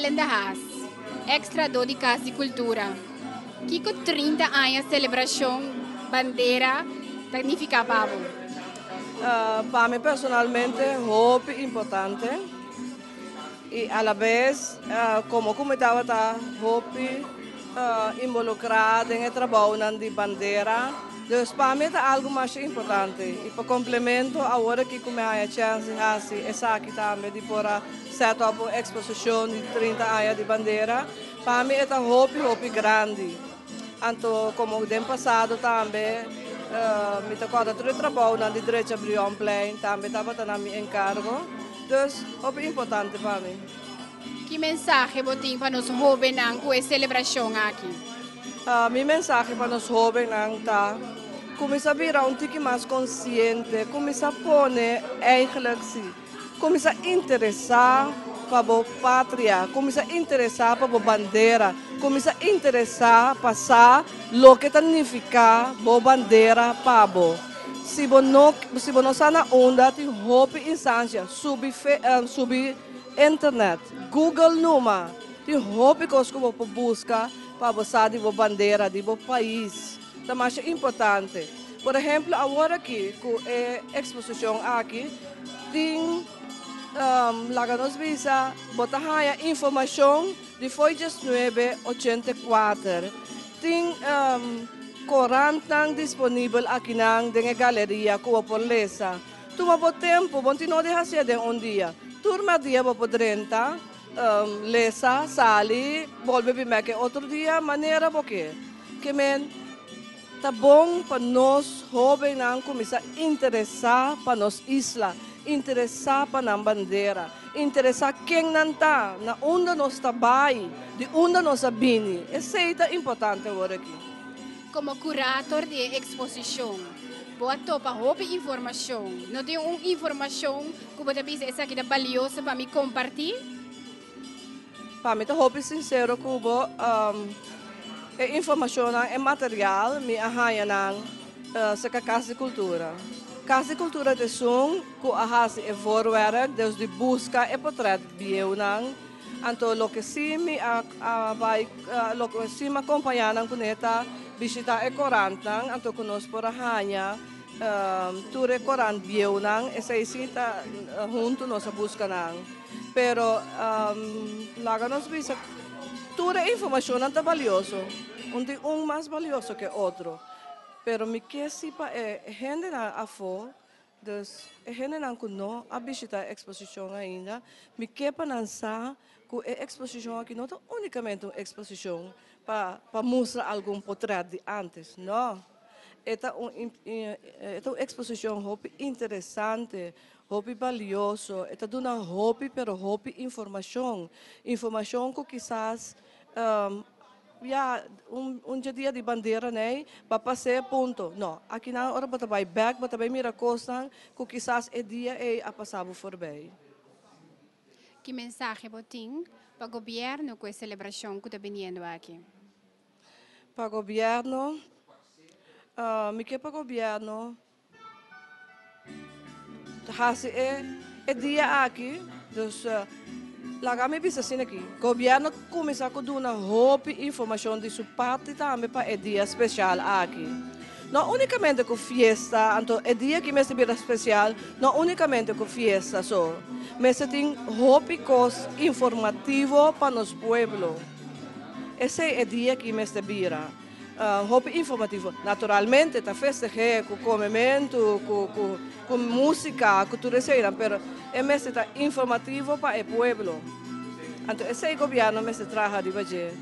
Ellen de Haas, ex trahadó di Kas di Kultura. Kiko 30 aña selebrashon bandera ta nifiká pa bo? Pa mi personalmente hopi importante i alabes komo ku mi tabata hopi involukrá den e trabounan di bandera, dus pa mi ta algu masha importante i pa komplemento awor aki ku mi haña chèns di hasi esaki tambe di por a set up un eksposishon di 30 aña di bandera, pa mi e ta hopi hopi grandi. Anto komo den pasado tambe mi ta kòrda tur e trabounan di drecha Brionplein tambe tabata na mi enkargo. Dus hopi importante pa mi. Ki mensahe bo tin pa nos hóbennan ku e selebrashon aki? Mi mensahe pa nos hóbennan ta, kuminsá bira un tiki mas konsiente, kuminsá pone eigenlijk si. Kuminsá interesá pa bo patria, kuminsá interesá pa bo bandera, kuminsá interesá pa sa loke ta nifiká bo bandera pa bo. Si bo no si bo no sa na unda tin hopi instansia, subi subi internet, google numa, tin hopi kos ku bo por buska pa bo sa di bo bandera, di bo pais. Ta masha importante. Por ehemplo awor aki ku e eksposishon aki tin laga nos bisa bo ta haña informashon di fo'i 1984. Tin korantnan disponibel akinan den e galeria ku bo por lesa. Tuma bo tempu, bo no tin no di hasié den un dia. Tur merdia bo por drenta, lesa, sali, bolbe bin bek e otro dia manera bo ke. Ke men ta bon pa nos hóbennan kuminsá interesá pa nos isla, interesá pa nan bandera, interesá ken nan ta, na unda nos ta bai, di unda nos a bini. Esei ta importante awor aki. Komo kurator di e eksposishon, bo a topa hopi informashon. No tin un informashon ku bo ta bisa esaki ta balioso pa mi kompartí? Pa mi ta hopi sincero cu bo, e informacionnan, e material mi a haya nan cerca Cas di Cultura. Cas di Cultura ta esun cu a haci e voorwerk, dus di busca e potret bieunan. Anto loke si mi a bay, loke si mi a compaña nan cune ta bishita e corantnan, anto cu nos por a haya tur e corant bieunan, esey si ta hunto nos a busca nan. Pero laga nos bisa tur e informashonnan ta balioso, un tin un mas balioso ke otro. Pero mi ke si pa e hendenan afó, dus e hendenan ku no a bishita e eksposishon ainda, mi ke pa nan sa ku e eksposishon aki no ta únikamente un eksposishon pa pa mustra algun potrèt di ántes, no. E ta un e ta un eksposishon hopi interesante. Hopi balioso, e ta duna hopi pero hopi informacion, informacion cu kisas ya un dje dia di bandera ney pa pas'e punto. No, akinan ora bo ta bay bek bo ta bay mira cosnan cu kisas e dia ey a pasa bo forbij. Ki mensahe bo tin pa gobierno cu e celebracion cu ta biniendo aki? Pa gobierno, mi ke pa gobierno Ta hasi e e dia aki, dus laga mi bisa asina aki, gobierno cuminsa cu duna hopi informacion di su parti tambe pa e dia special aki. No unicamente cu fiesta, anto e dia aki mester bira special no unicamente cu fiesta so, mester tin hopi cos informativo pa nos pueblo. Esey e dia aki mester bira. Hopi informativo. Naturalmente ta festeh'é ku komementu, ku ku ku músika, ku tur eseinan, pero e mester ta informativo pa e pueblo. Anto esei gobièrnu mester traha riba dje.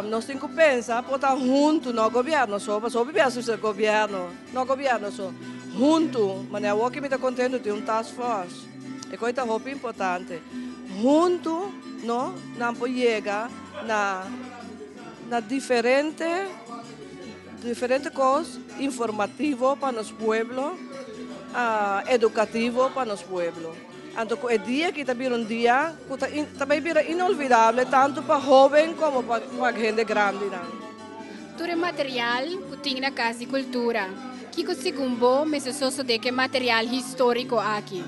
Nos tin ku pensa por ta huntu, no gobièrnu so, pasobra hopi biaha su bisa gobièrnu, no gobièrnu so, huntu, manera awor ki mi ta kontentu tin un task force, e kos ta hopi importante. Huntu no nan por yega na. Na diferente diferente kos informativo pa nos pueblo, edukativo pa nos pueblo. Anto ku e dia aki ta bira un dia ku ta ta bai bira inolvidable tantu pa hoben komo pa pa hende grandinan. Tur e material ku tin na Kas di Kultura, kiko segun bo mester sosodé ku e material históriko aki?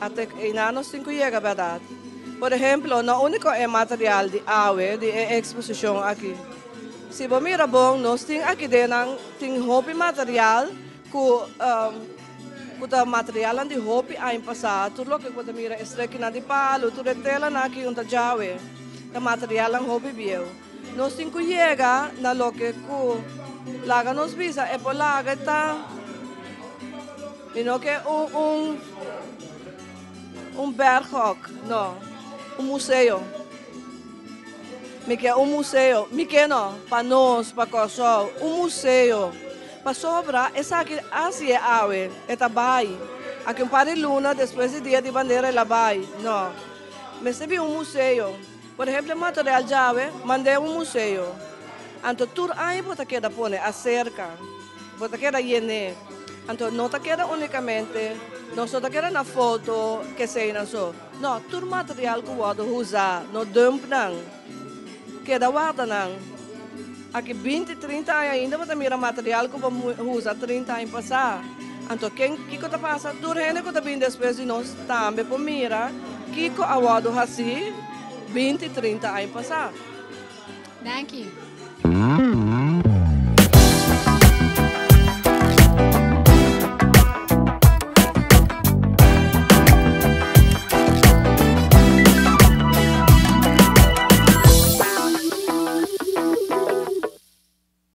Ate einan nos tin ku yega bèrdat. Por ehemplo, no úniko e material di awe di e eksposishon aki. Si bo mira bon, nos tin aki den nan tin hopi material ku ku ta materialnan di hopi aña pasá. Tur loke ku bo ta mira, e strekinan di palu, tur e telanan aki un ta djawe, ta materialnan hopi bieu. Nos tin ku yega na loke ku laga nos bisa e por laga ta. Mi no ke un un un berghok, no, un museo. Mi ke un museo, mi ke no, pa nos, pa Kòrsou, un museo. Pasobra esaki hasi e awe, e ta bai. Aki un par di luna despues di Dia di Bandera el a bai. No. Mester bin un museo. Por ehemplo e material djawe, mand'é un museo. Anto tur aña bo ta keda pone aserka, bo ta keda yen'é. Anto no ta keda unicamente, nos no ta keda na foto keseinan so. No, tur material cu wordo usa, no dump nan. Keda warda nan. Aki binti, trinta aña ainda bo ta mira material cu bo usa 30 aña pasa. Anto ken, kico ta pasa? Tur hende cu ta bin despues di nos tambe por mira kico a wordo haci 20, 30 aña pasa. Danki.